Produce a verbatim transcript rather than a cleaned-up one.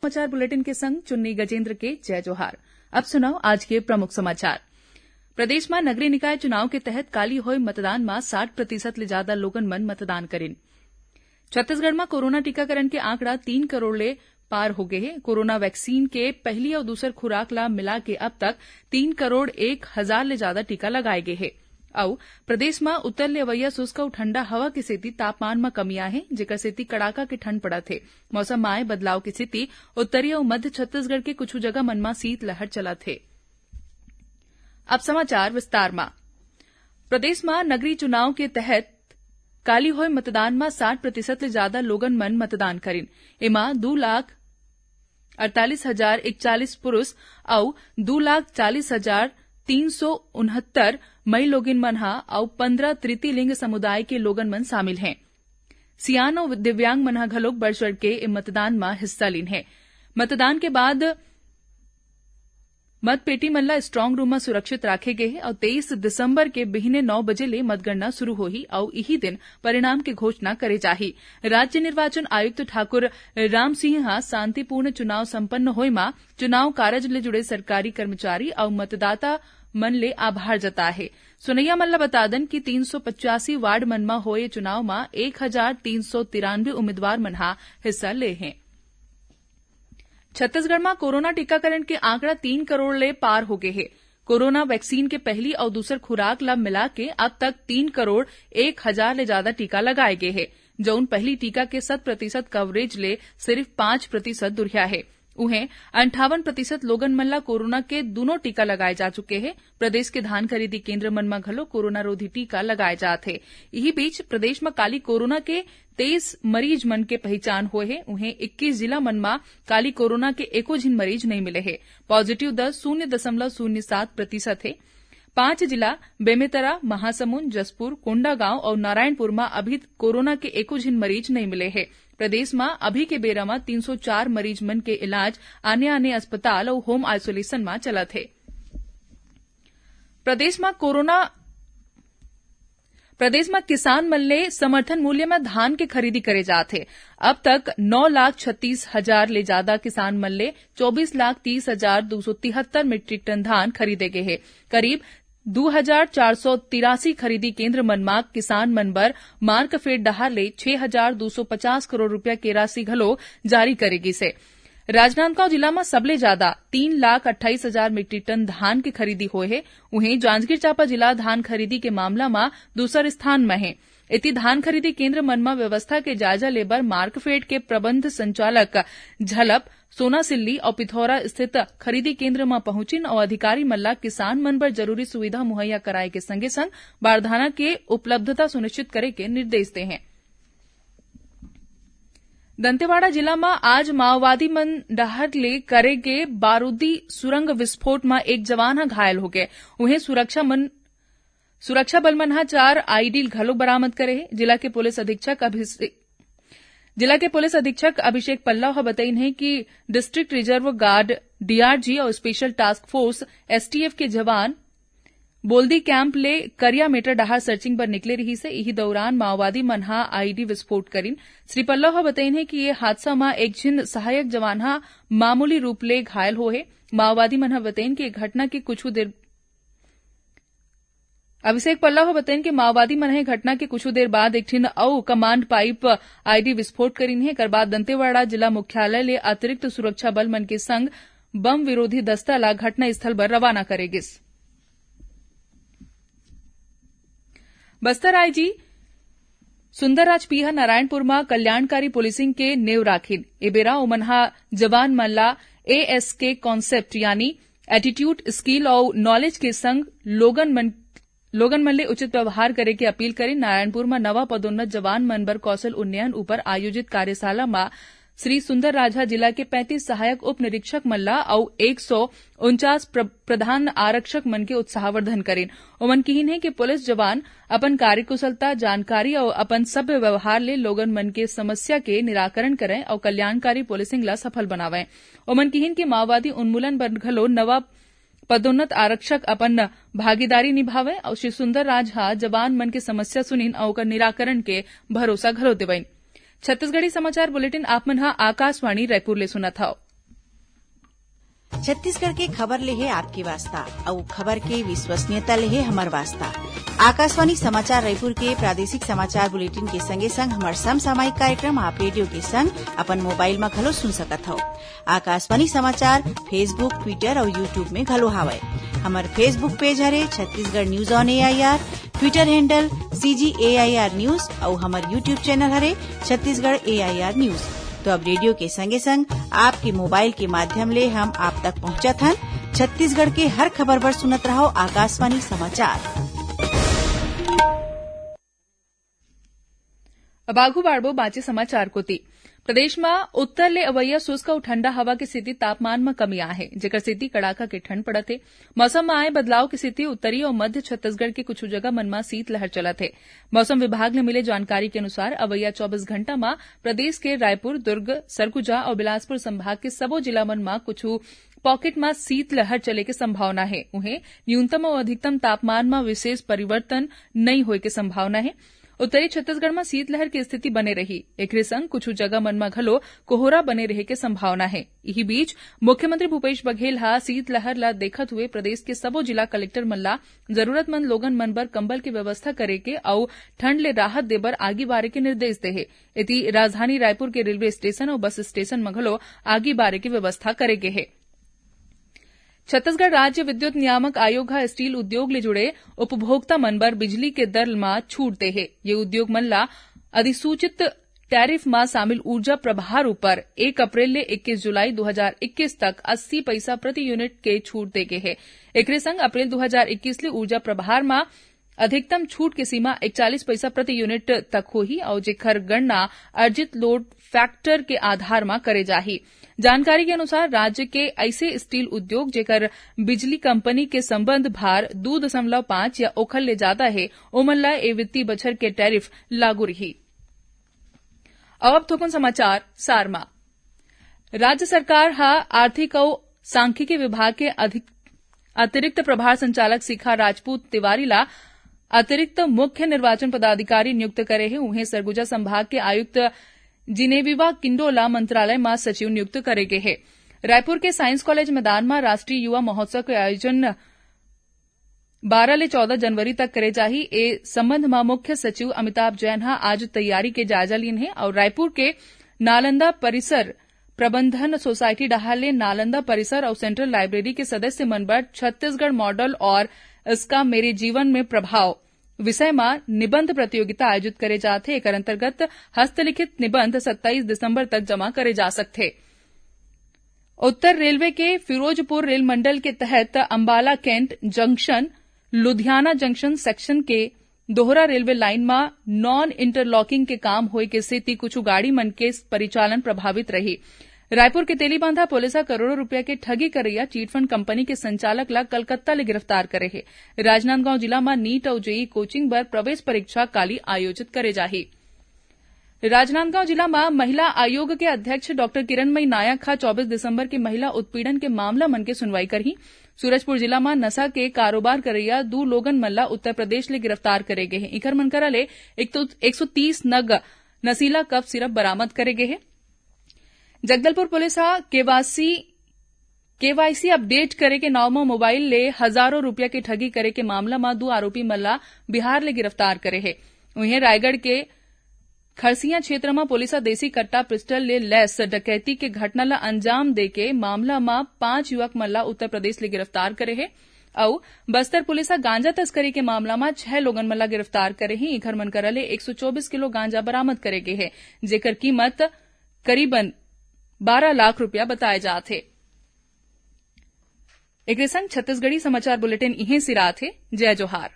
समाचार बुलेटिन के संग चुन्नी गजेंद्र के जय जोहार। अब सुनव आज के प्रमुख समाचार। प्रदेश म नगरीय निकाय चुनाव के तहत काली होय मतदान म साठ प्रतिशत ले जादा लोगन मन मतदान करिन। छत्तीसगढ़ म कोरोना टीकाकरण के आंकड़ा तीन करोड़ ले पार हो गे हे। कोरोना वैक्सीन के पहली अउ दूसर खुराक ला मिला के अब तक तीन करोड़ एक हजार ले जादा टीका लगाए गे हे। अउ प्रदेश म उत्तर ले अवइया शुष्क अउ ठंडा हवा के सेती तापमान म कमी आए हे, जेकर सेती कड़ाका के ठंड पड़त हे। मौसम म आए बदलाव के सेती उत्तरी अउ मध्य छत्तीसगढ़ के कुछ जगह मन म शीतलहर चलत हे। अब समाचार विस्तार म। प्रदेश म नगरीय चुनाव के तहत काली होय मतदान म साठ प्रतिशत ले जादा लोगन मन मतदान करिन। एमा दू लाख अड़तालीस हजार इकतालीस पुरुष अउ दू लाख चालीस हजार तीन सौ उनहत्तर मई लोगिन मन ह अउ पंद्रह तृतीय लिंग समुदाय के लोगन मन शामिल हें। सियान अउ दिव्यांग मन ह घलोक बढ़ चढ़ के ए मतदान म हिस्सा लीन हे। मतदान के बाद मतपेटी मन ला स्ट्रांग रूम म सुरक्षित राखे गे हे अउ तेईस दिसंबर के बिहने नौ बजे ले मतगणना शुरू होही अउ इही दिन परिणाम के घोषणा करे जाही। राज्य निर्वाचन आयुक्त ठाकुर राम सिंह ह शांतिपूर्ण चुनाव संपन्न होय म चुनाव कारज ले जुड़े सरकारी कर्मचारी अउ मतदाता मन ले आभार जताए हे। सुनैया मन ल बता दन कि तीन सौ पचासी वार्ड मन म होए चुनाव म एक हजार तीन सौ तिरानवे उम्मीदवार मन ह हिस्सा ले हें। छत्तीसगढ़ म कोरोना टीकाकरण के आंकड़ा तीन करोड़ ले पार हो गे हे। कोरोना वैक्सीन के पहली अउ दूसर खुराक ल मिला के अब तक तीन करोड़ एक हजार ले जादा टीका लगाए गे हे, जउन पहली टीका के शत प्रतिशत कवरेज ले सिर्फ पाँच प्रतिशत दुरिहा हे। उहें, अंठावन प्रतिशत लोगन मन ल कोरोना के दूनों टीका लगाए जा चुके हे। प्रदेश के धान खरीदी केंद्र मन म घलो कोरोना रोधी टीका लगाए जात हे। इही बीच, प्रदेश म काली कोरोना के तेईस मरीज मन के पहिचान होए हे। उहें, इक्कीस जिला मन म काली कोरोना के एको झिन मरीज नइ मिले हे। पॉजिटिव दर शून्य दशमलव शून्य सात प्रतिशत हे। पांच जिला, बेमेतरा, महासमुंद, जशपुर, कोंडागांव अउ नारायणपुर म अभी कोरोना के एको झिन मरीज नइ मिले हे। प्रदेश म अभी के बेरा म तीन सौ चार मरीज मन के इलाज आने-आने अस्पताल अउ होम आइसोलेशन म चलत हे। प्रदेश म कोरोना, प्रदेश म किसान मन ले समर्थन मूल्य म धान के खरीदी करे जात हे। अब तक नौ लाख छत्तीस हजार ले जादा किसान मन ले चौबीस लाख तीस हजार दू सौ तिहत्तर मीट्रिक टन धान खरीदे गे हे। करीब दू हजार चार सौ तिरासी खरीदी केंद्र मन म किसान मन बर मार्कफेड डहार ले छह हजार दू सौ पचास करोड़ रुपया के राशि घलो जारी करे गिस हे। राजनांदगांव जिला म सबले जादा तीन लाख अट्ठाईस हजार मीट्रिक टन धान के खरीदी होए हे। उहें, जांजगीर चांपा जिला धान खरीदी के मामला म दूसर स्थान म हे। एती, धान खरीदी केंद्र मन म व्यवस्था के जायजा लेबर मार्कफेड के प्रबंध संचालक झलप सोना सिल्ली अउ पिथौरा स्थित खरीदी केंद्र म पहुंचिन अउ अधिकारी मन ला किसान मन बर जरूरी सुविधा मुहैया कराए के संगे-संग बारदाना के उपलब्धता सुनिश्चित करे के निर्देश दे हें। दंतेवाड़ा जिला म आज माओवादी मन डहार ले करे गे बारूदी सुरंग विस्फोट म एक जवान ह घायल हो गे। उहें, सुरक्षा मन, सुरक्षा बल मन ह चार आईडी घलो बरामद करे हे। जिला के पुलिस अधीक्षक अभिषेक, जिला के पुलिस अधीक्षक अभिषेक पल्लव ह बतइन हे कि डिस्ट्रिक्ट रिजर्व गार्ड, डीआरजी, अउ स्पेशल टास्क फोर्स, एसटीएफ, के जवान बोल्दी कैंप ले करिया मेटर डहार सर्चिंग बर निकले रिहिस हे। इही दौरान माओवादी मन ह आईडी विस्फोट करिन। श्री पल्लव ह बतइन हे कि ये हादसा म एक झिन सहायक जवान ह मामूली रूप ले घायल हो हे। माओवादी मन ह बतइन कि ये घटना के कुछ देर अभिषेक पल्लव ह बतइन कि माओवादी मन ह घटना के कुछ देर बाद एक ठिन अउ कमांड पाइप आईडी विस्फोट करिन हे। एकर बाद दंतेवाड़ा जिला मुख्यालय ले अतिरिक्त सुरक्षा बल मन के संग बम विरोधी दस्ता ला घटना स्थल बर रवाना करे गिस। बस्तर आईजी सुंदरराज पी ह नारायणपुर म कल्याणकारी पुलिसिंग के नेव राखिन। ए बेरा ओमन ह जवान मन ला एएसके कॉन्सेप्ट यानी एटीट्यूड, स्किल अउ नॉलेज के संग लोगन मन, लोगन मन ले उचित व्यवहार करे के अपील करिन। नारायणपुर म नवा पदोन्नत जवान मन बर कौशल उन्नयन ऊपर आयोजित कार्यशाला म श्री सुंदरराज ह जिला के पैंतीस सहायक उप निरीक्षक मन ला अउ एक सौ उनचास प्र-, प्रधान आरक्षक मन के उत्साहवर्धन करिन। ओमन किहिन हे कि पुलिस जवान अपन कार्यकुशलता, जानकारी अउ अपन सभ्य व्यवहार ले लोगन मन के समस्या के निराकरण करय अउ कल्याणकारी पुलिसिंग ला सफल बनावय। ओमन किहिन कि माओवादी उन्मूलन बर घलो नवा पदोन्नत आरक्षक अपन भागीदारी निभावय अउ श्री सुंदरराज ह जवान मन के समस्या सुनिन अउ ओकर निराकरण के भरोसा घलो देवइन। छत्तीसगढ़ी समाचार बुलेटिन आप मन ह आकाशवाणी रायपुर ले सुनत हव। छत्तीसगढ़ के खबर ले हे आपके वास्ता, अउ खबर के विश्वसनीयता ले हे हमर वास्ता। आकाशवाणी समाचार रायपुर के प्रादेशिक समाचार बुलेटिन के संगे संग हमर समसामयिक कार्यक्रम आप रेडियो के संग अपन मोबाइल म घलो सुन सकत हव। आकाशवाणी समाचार Facebook, Twitter अउ YouTube में घलो हावय। हमर Facebook पेज हरे Chhattisgarh news on AIR, Twitter handle CG AIR news अउ हमर YouTube चैनल हरे छत्तीसगढ़ एआईआर न्यूज। तो अब रेडियो के संगे संग आपके मोबाइल के माध्यम ले हम आप तक पहुंचत हन। छत्तीसगढ़ के हर खबर बर सुनत रहव आकाशवाणी समाचार। अब आगू बाढ़बो बांचे समाचार कोति। प्रदेश म उत्तर ले अवइया शुष्क अउ ठंडा हवा के सेती तापमान म कमी आए हे, जेकर सेती कड़ाका के ठंड पड़त हे। मौसम म आए बदलाव के सेती उत्तरी अउ मध्य छत्तीसगढ़ के कुछु जगह मन म शीतलहर चलत हे। मौसम विभाग ले मिले जानकारी के अनुसार अवइया चौबीस घंटा म प्रदेश के रायपुर, दुर्ग, सरगुजा अउ बिलासपुर संभाग के सबो जिला मन म कुछु पॉकेट म शीतलहर चले के संभावना हे। उहें, न्यूनतम अउ अधिकतम तापमान म विशेष परिवर्तन नइ होए के संभावना हे। उत्तरी छत्तीसगढ़ म शीतलहर के स्थिति बने रही। एकरे संग कुछु जगह मन म घलो कोहरा बने रहे के संभावना हे। इही बीच, मुख्यमंत्री भूपेश बघेल ह शीतलहर ल देखत हुए प्रदेश के सबो जिला कलेक्टर मन ला जरूरतमंद लोगन मन बर कंबल के व्यवस्था करे के अउ ठंड ले राहत देबर आगी बारे के निर्देश दे हे। एती, राजधानी रायपुर के रेलवे स्टेशन अउ बस स्टेशन म घलो आगी बारे के व्यवस्था करे गे हे। छत्तीसगढ़ राज्य विद्युत नियामक आयोग ह स्टील उद्योग ले जुड़े उपभोक्ता मन बर बिजली के दर म छूट दे हे। ये उद्योग मन ला अधिसूचित टैरिफ म शामिल ऊर्जा प्रभार ऊपर एक अप्रैल ले इक्कीस जुलाई दो हज़ार इक्कीस तक अस्सी पैसा प्रति यूनिट के छूट दे गे हे। एकरे संग अप्रैल दो हज़ार इक्कीस ले ऊर्जा प्रभार म अधिकतम छूट के सीमा इकतालीस पैसा प्रति यूनिट तक होही अउ जेकर गणना अर्जित लोड फैक्टर के आधार म करे जाही। जानकारी के अनुसार, राज्य के ऐसे स्टील उद्योग, जेकर बिजली कंपनी के संबंध भार दू दशमलव पाँच या ओखर ले जादा हे, ओमन ला ए वित्तीय बछर के टैरिफ लागू रही। अब, अब थोकन समाचार सार म। राज्य सरकार ह आर्थिक अउ सांख्यिकी विभाग के अधिक, अतिरिक्त प्रभार संचालक शिखा राजपूत तिवारी ला अतिरिक्त मुख्य निर्वाचन पदाधिकारी नियुक्त करे हे। उहें, सरगुजा संभाग के आयुक्त जिनेविवा किंडो ला मंत्रालय म सचिव नियुक्त करे गे हे। रायपुर के साइंस कॉलेज मैदान म राष्ट्रीय युवा महोत्सव के आयोजन बारह ले चौदह जनवरी तक करे जाही। ए संबंध म मुख्य सचिव अमिताभ जैन ह आज तैयारी के जायजा लीन हे अउ रायपुर के नालंदा परिसर प्रबंधन सोसाइटी डहार ले नालंदा परिसर अउ सेंट्रल लाइब्रेरी के सदस्य मन बर छत्तीसगढ़ मॉडल और इसका मेरे जीवन में प्रभाव विषय म निबंध प्रतियोगिता आयोजित करे जात हे। एकर अंतर्गत हस्तलिखित निबंध सत्ताईस दिसंबर तक जमा करे जा सकथे। उत्तर रेलवे के फिरोजपुर रेल मंडल के तहत Ambala cantt junction, Ludhiana junction section के दोहरा रेलवे लाइन म नॉन इंटरलॉकिंग के काम होए के सेती कुछु गाड़ी मन के परिचालन प्रभावित रही। रायपुर के तेलीबांधा पुलिस ह करोड़ों रुपया के ठगी करइया चिटफंड कंपनी के संचालक ला कलकत्ता ले गिरफ्तार करे हे। राजनांदगांव जिला म नीट अउ जेई कोचिंग बर प्रवेश परीक्षा काली आयोजित करे जाही। राजनांदगांव जिला म महिला आयोग के अध्यक्ष डॉक्टर किरणमयी नायक ह चौबीस दिसंबर के महिला उत्पीड़न के मामला मन के सुनवाई करही। सूरजपुर जिला म नशा के कारोबार करइया दू लोगन मन ला उत्तर प्रदेश ले गिरफ्तार करे गे हे। इखर मन करा ले एक तो, एक सौ तीस नग नशीला कफ सिरप बरामद करे गे हे। जगदलपुर पुलिस ह केवासी, केवाईसी अपडेट करे के नाव म मोबाइल ले हजारों रुपया के ठगी करे के मामला म दू आरोपी मन ला बिहार ले गिरफ्तार करे हे। उहें, रायगढ़ के खरसिया क्षेत्र म पुलिस ह देसी कट्टा पिस्टल ले लैस डकैती के घटना ल अंजाम देके मामला म पांच युवक मन ला उत्तर प्रदेश ले गिरफ्तार करे हे। अउ बस्तर पुलिस ह गांजा तस्करी के मामला म छह लोगन मन ला गिरफ्तार करे हे। इखर मन करा ले एक सौ चौबीस किलो गांजा बरामद करे गे हे, जेकर कीमत करीबन बारह लाख रुपया बताए जात हे। एकरे संग छत्तीसगढ़ी समाचार बुलेटिन इहें सिरात हे। जय जोहार।